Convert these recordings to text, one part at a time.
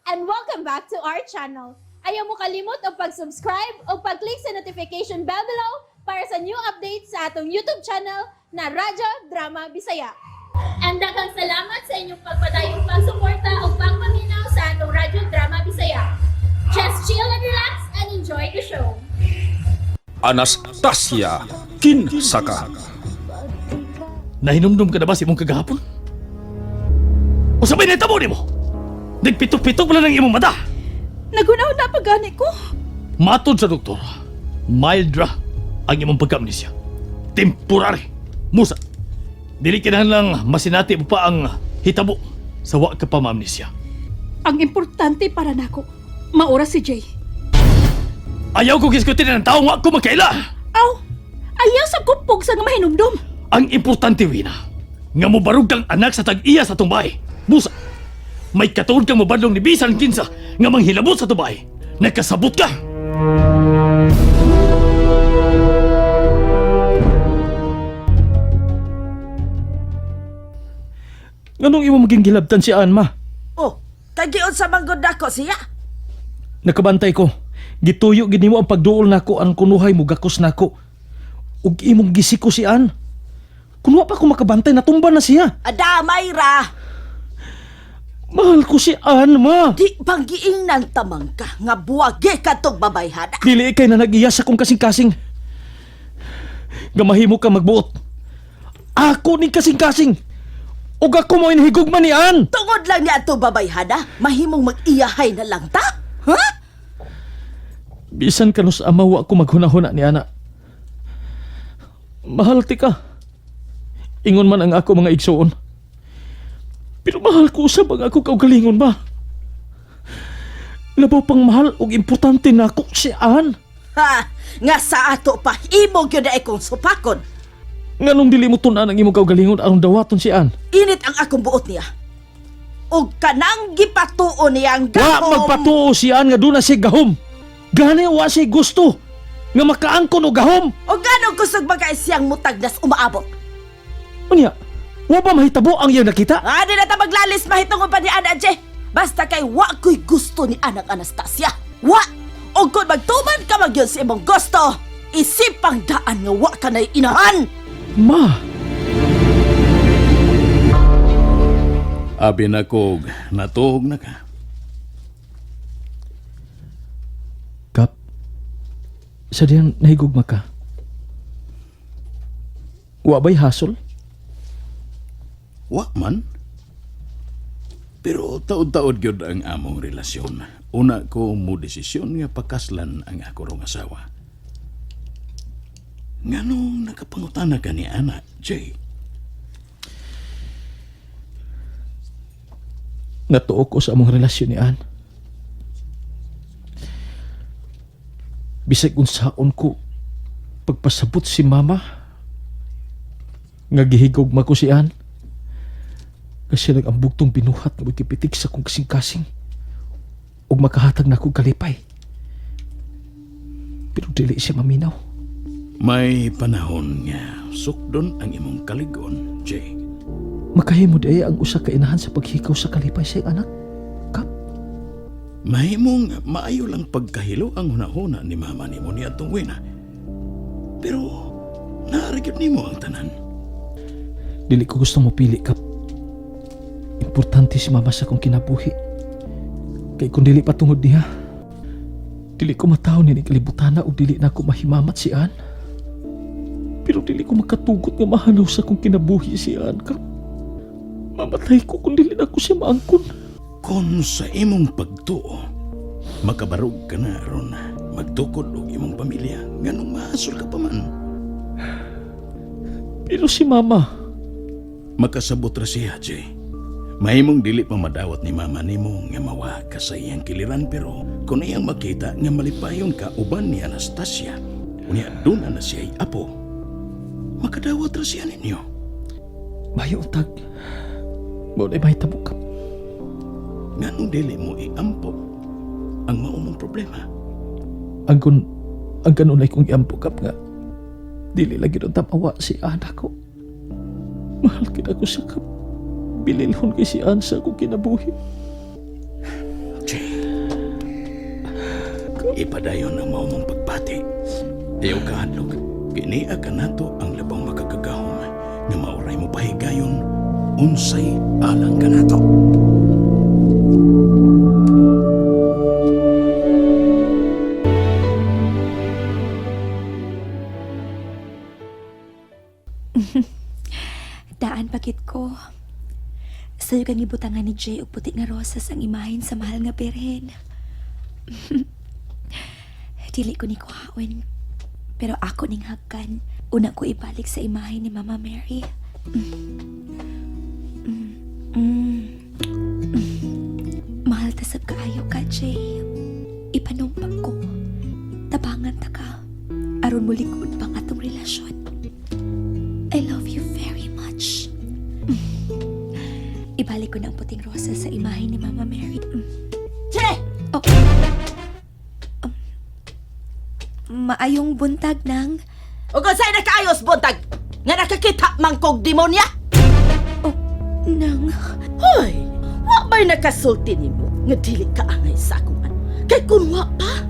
And welcome back to our channel. Ayaw mo kalimot og pag-subscribe o pag-click sa notification bell below para sa new updates sa atong YouTube channel na Radyo Drama Bisaya. And daghang salamat sa inyong pagpadayong pagsuporta o pagpaminaw sa atong Radyo Drama Bisaya. Just chill and relax and enjoy the show. Anastasia, kinsa ka? Nahinumdum ka na ba sa imong kagahapon? Unsa bay nahitabo nimo? Nagpitok-pitok pala ng imong mata. Naghuna-huna pa gani ko. Matod sa doktor, mild ra ang imong pagka-amnesia. Temporary. Musa, dili kinahanglang masinati mo pa ang hitabo sa wa ka pa maamnesia. Ang importante para nako, mao ra si Jay. Ayaw ko gisgutin ng taong wa ko magkaila. Aw, ayaw sa kupog sa nga mahinumdum. Ang importante, Wina, nga mobarog kang anak sa tag-iya sa tumbay. Busa, may katuod kang mobadlong ni bisan kinsa nga manghilabot sa tubay. Nakasabot ka! Nganong imo maging gilabtan si Anma? Oh, kay giunsa man gud nako siya. Nakabantay ko. Gituyo gid nimo ang pagduol nako ang kunuhay mo gakos nako. Ug imong gisiko si Ann. Kun wa pa ko makabantay, natumba na siya. Adamay ra. Mahal ko si Ann, ma. Di bang giingnan tamang ka nga buwagi kadtong babayhan? Dili kay na nag-iya sa kong kasing-kasing. Gamahimo ka magbuot. Ako ni kasing-kasing. Ug ako mo inhigugma ni Ann. Tungod lang niya atong babayhana, mahimong mag-iyahay na lang ta? Ha? Bisan kanus ama wa ko maghunahuna ni ana. Mahal ti ka. Ingon man ang ako mga igsuon. Pero mahal ko usab ang ako kaugalingon ba? Labaw pang mahal ug importante nako si Ann. Ha, nga sa ato pa imo gyud na ikong supakon. Nganong dili mo tun-an ang imong kaugalingon aron dawaton si Ann? Init ang akong buot niya. Og kanang gipatuo niyang Wa gahom. magpatuo si Ann nga duna siya gahom. Gani wa siya gusto nga makaangkon og gahom. Og ganong kusog bagay siyang mutagnas umaabot. Unya, wa ba mahitabo ang iyang nakita? Ah, di na ta maglalis mahitungod pa ni Ana, Je. Basta kay wa ko'y gusto ni Anang Anastasia. Wa! Og kung magtuman ka magyun sa imong gusto, isipang daan nga wa ka na'y inahan. Ma, Abi na kog natuog na ka. Kap, sa diyang nahigugma ka, wa ba'y hasol? Wa man. Pero taod-taod gyud ang among relasyon. Una ko mo desisyon nga pakaslan ang ako rong asawa. Nganong nakapangutana ka ni Ana, Jay? Natuo ko sa among relasyon ni Ann. Bisag unsaon ko pagpasabot si Mama nga gihigugma ko si Ann. Kasi lang ang bugtong binuhat nga magkipitik sa kong kasing-kasing ug makahatag na akong kalipay. Pero dili siya maminaw. May panahon nga sukdon ang imong kaligon, Jay. Makahimo di ay ang usa ka inahan sa paghikaw sa kalipay sa iyang anak. Kap, Mahimong maayo lang pagkahilo ang hunahuna ni mama nimo ni atong wina. Pero naa ra gyud nimo ang tanan. Dili ko gusto mo pili, Kap. Importante si mama sa akong kinabuhi. Kay kung dili pa tungod niya, dili ko mataw ni kalibutana o dili na ako mahimamat si Ann. Pero dili ko makatugot nga mahanaw sa akong kinabuhi si Ann, Kap. Mamatay ko kung dili na ako siya maangkon. Kon sa imong pagtuo, makabarog ka na aron magtukod og imong pamilya nganong mahasol ka pa man. Pero si mama, Makasabot ra siya, Jay. Mahimong dili pa madawat ni mama nimo nga mawa ka sa iyang kiliran pero kung iyang makita nga malipayon ka uban ni Anastasia, unya duna na siya apo. Makadawat ra siya ninyo. Mayo untag. Mao na mahitabo, Kap. Nganong dili mo iampo ang mao mong problema? Ang kun ang kanunay kong iampo, Kap, nga dili lagi nun tamawa si Ana ko. Mahal kita ko siya, Kap. Bililhon kay si Ann sa akong kinabuhi. Jay, Ipadayon ang mao mong pagbati. Ayaw kahadlok, kini ka nato ang labang makagagahom nga mauray mo pahigayon unsay alang kanato. Daan pakit ko. Sa'yo kang ibutangan ni Jay og puti nga rosas ang imahin sa mahal nga birhen. Dili ko ni kuhaon. Pero ako ning hagkan. Una ko ibalik sa imahin ni Mama Mary. Mm. Mm. Mm. Mahal ta sab kaayo ka, Jay. Ipanumpag ko. Tabangan ta ka. Aron mulikod pang atong relasyon. I love you very much. Ibalik ko na ang puting rosa sa imahe ni Mama Mary. Mm. Jay! Oh. Maayong buntag nang... Ug unsay nakaayos buntag nga nakakita man kog demonya? Oh, nang... Hoy, wa ba'y nakasulti nimo nga dili ka angay sa akong anak? Kay kun wa pa,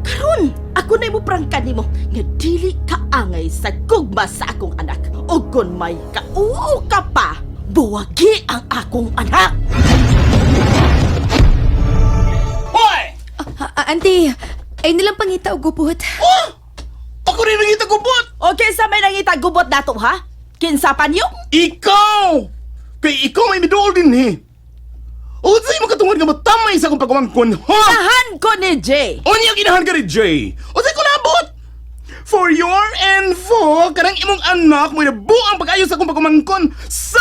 karon ako na mo prangka nimo nga dili ka angay sa gugma sa akong anak. Ug kun may kauo ka pa, buwagi ang akong anak. Hoy! Ah, auntie, ay nilang pangita og gupot. Oh! Ako rin nangita gubot! O kinsa may nangita gubot nato ha? Kinsa pa niyo? Ikaw! Kay ikaw may miduol din eh. Unsay mo katungod nga matamay sa akong pagkumangkon, ha? Tahan ko ni Jay. Unya ginahan ka ni Jay. Unsay ko nabot? For your info, kanang imong anak mo nabuang pag-ayos sa akong pagkumangkon. So,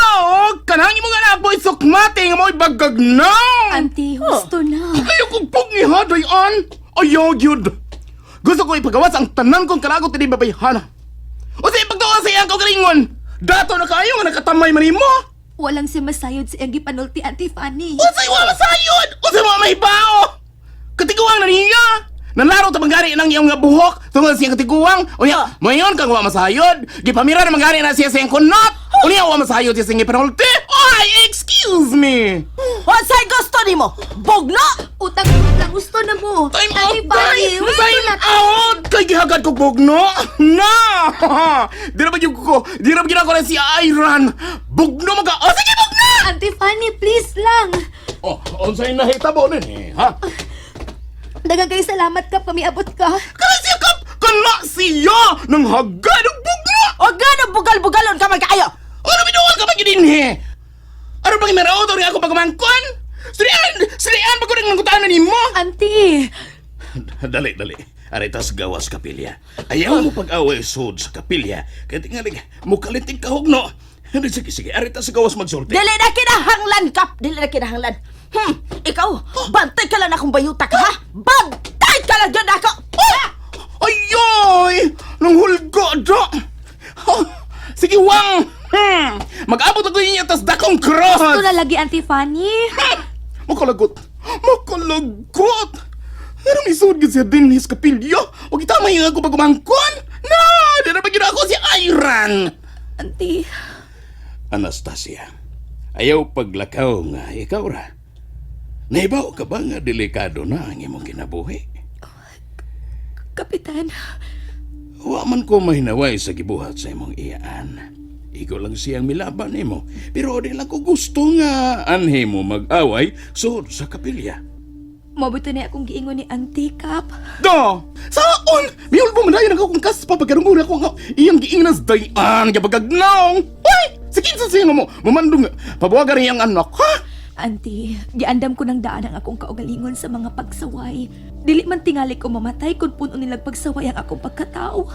kanang imong anak mo isukmate nga mo'y bagagnaw. Auntie, husto na. Ayaw kong pugni ha, Dayan! Ayaw yun! Gusto ko ipagawas ang tanan kong kalagot ni babayhana. O sa ipagtuo sa iyang kaugalingon! Dato na kaayo nga nakatamay man nimo! Walang si masayod sa iyang gipanulti, Auntie Fanny. Unsay wa masayod! Unsay wa mahibao! Katiguang na niya! Nanlaro ta manggari ng iyong nga buhok tungod sa iyang katiguang. Unya, mayon kang wa masayod. Gipamira na manggari na siya sa iyang kunot. Unya wa masayod siya sa iyang gipanulti. Ay, excuse me. Unsay gusto nimo? Bugno? Utang lang, gusto na mo. Time out, Auntie Fanny, day! husto Time na. out! Kay gihagad ko bugno! Na! Di na ba yung ko? Di na ba ginagawa na si Iron? Bugno mga... Oh, sige, bugno! Auntie Fanny, please lang. Oh, unsay nahitabo nini, ha? Daghang kayo salamat ka, pamiabot ka. Kana siya kap! Kana siya! Nang hagad og bugno! O gano bugal-bugalon ka magkaayo? Ano binuol ka ba dinhi? Ano bang maraot rin ako pagmangkon? Surian! Surian pa ko rin nangutanan nimo! Auntie, Dali, dali. Aretas gawas kapilya. Ayaw mo pag-away sud sa kapilya. Kaya tingalig, mukalitig ka hugno. Sige, sige. Aretas gawas magsulti. Dili na kinahanglan kap, dili na kinahanglan. Ikaw, bantay ka lang akong bayuta ka, ha? Bantay ka lang dyan ako! Oh! Ayoy! Nang hulgo, do! Oh, sige, Wang! Mag-abot ako niya tas dakong cross! gusto na lagi, Auntie Fanny. Makalagot! Makalagot! Anong isuod gid siya din his kapilya? O kita may ako pagumangkon? Na! Di na ba gina ako si Iron? Auntie, Anastasia, ayaw paglakaw nga ikaw ra. Naibaw ka ba nga delikado na ang imong kinabuhi? Kapitan, Wa man ko mahinaway sa gibuhat sa imong iyaan. Ikaw lang siyang milaban nimo, pero di lang ko gusto nga anhi mo mag-away sud sa kapilya. mabuto na akong giingon ni Auntie Kap. Do! Saon! Miulbo man dayon ako kung kaspa pagkarungura ko nga iyang giingnas dayan gabagagnaw. Uy! Sa kinsa siya nga mo mamandong pabuwagan iyang anak ha? Auntie, giandam ko ng daan ang akong kaugalingon sa mga pagsaway. Dili man tingali ko mamatay kung puno nilang pagsaway ang akong pagkatao.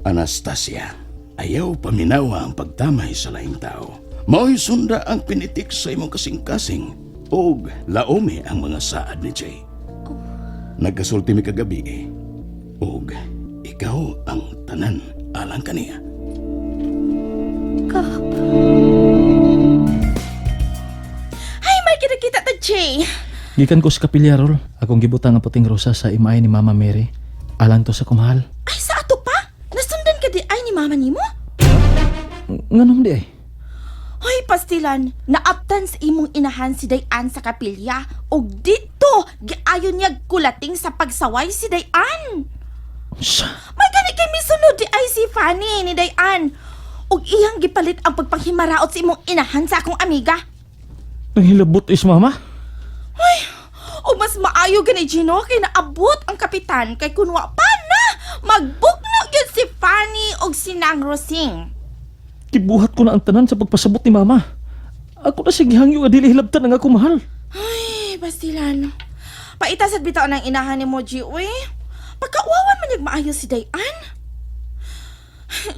Anastasia, ayaw paminawa ang pagtamay sa laing tao. Mao'y sunda ang pinitik sa imong kasing-kasing og laome ang mga saad ni Jay. Nagkasulti mi kagabi eh. Og ikaw ang tanan alang kaniya. Kap, Ay, may kinakita ta, Jay. Gikan ko sa kapilya, Rol. Akong gibutang ang puting rosa sa imahe ni Mama Mary. Alang to sa kumahal. Ay, sa ato pa? Nasundan ka di ay ni mama nimo? Nganom di ay. Hoy, Pastilan, naaptan sa imong inahan si Dayan sa kapilya ug didto giayon niya kulating sa pagsaway si Dayan. Unsa? May gani kay misunod di ay si Fanny ni Dayan. Ug iyang gipalit ang pagpanghimaraot sa imong inahan sa akong amiga. Nanghilabot is mama? O mas maayo gani, Gino, kay naabot ang kapitan kay kunwa pa na magbugno gyud si Fanny og si Nang Rosing. Gibuhat ko na ang tanan sa pagpasabot ni mama. Ako na siya gihangyo nga dili hilabtan ang ako mahal. Ay, Pastilan. Paita sad bitaw ng inahan ni mo, G, uy. Pagkauwawan man yung maayo si Dayan.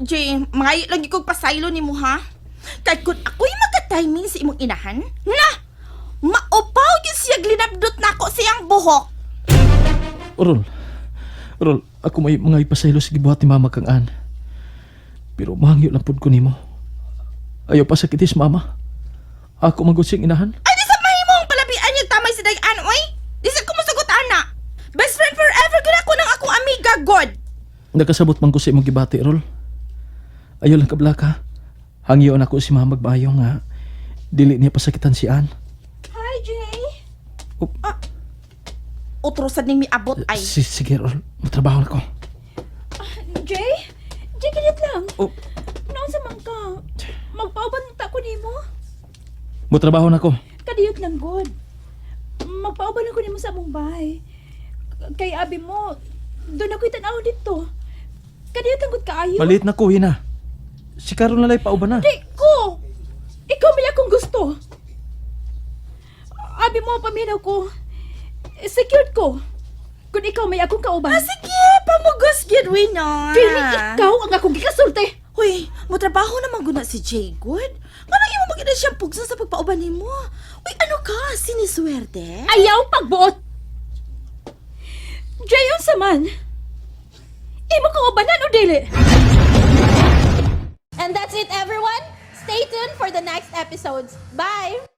Jay, mangayo lang gyud kog pasaylo nimo ha. Kay kun ako'y maka-timing sa imong inahan, na! Maupaw gyud siya linabdot nako siyang buhok. Rol, Rol, ako may mga ipasaylo sa gibuhat ni mama kang Ann. Pero mahangyo lang pud ko nimo. Ayaw pa sakitis mama. Ako magud siyang inahan. Ay, di sa mahimong palabian yung tamay si Dayan, oy! Di sa kumusagot, ana! Best friend forever gud ako ng akong amiga, God! Nakasabot man ko sa imong gibati, Rol. Ayaw lang kablaka. Hangyoon ako si mama magbayo nga. Dili niya pasakitan si Ann. Hi, Jay! Oh. Ah, otro sad ning miabot ay. Sige, Rol. Matrabaho na ko. Jay? Jay, kilit lang. Oh. Noon sa man ka. Magpauban ta ko nimo. Mutrabaho na ko. Kadiyot lang god. Magpauban ako nimo sa among bahay. Kay abi mo, doon ako itanaw dito. Kadiyot lang gud kaayo. Maliit na ko, Hina. Si Carol na lay pauban na. Di ko! Ikaw may akong gusto. Abi mo, paminaw ko. Secured ko. Kung ikaw may akong kauban. Ah, sige, pamugos gyud we na. Dili ikaw ang akong gikasulti. Hoy, motrabaho naman guna si Jay Good. Nganong imo magina siyang pugsan sa pagpauban nimo? Uy, ano ka? Siniswerte? Ayaw pagbuot. Jay, unsa man? Imo kaubanan o dili? And that's it, everyone. Stay tuned for the next episodes. Bye!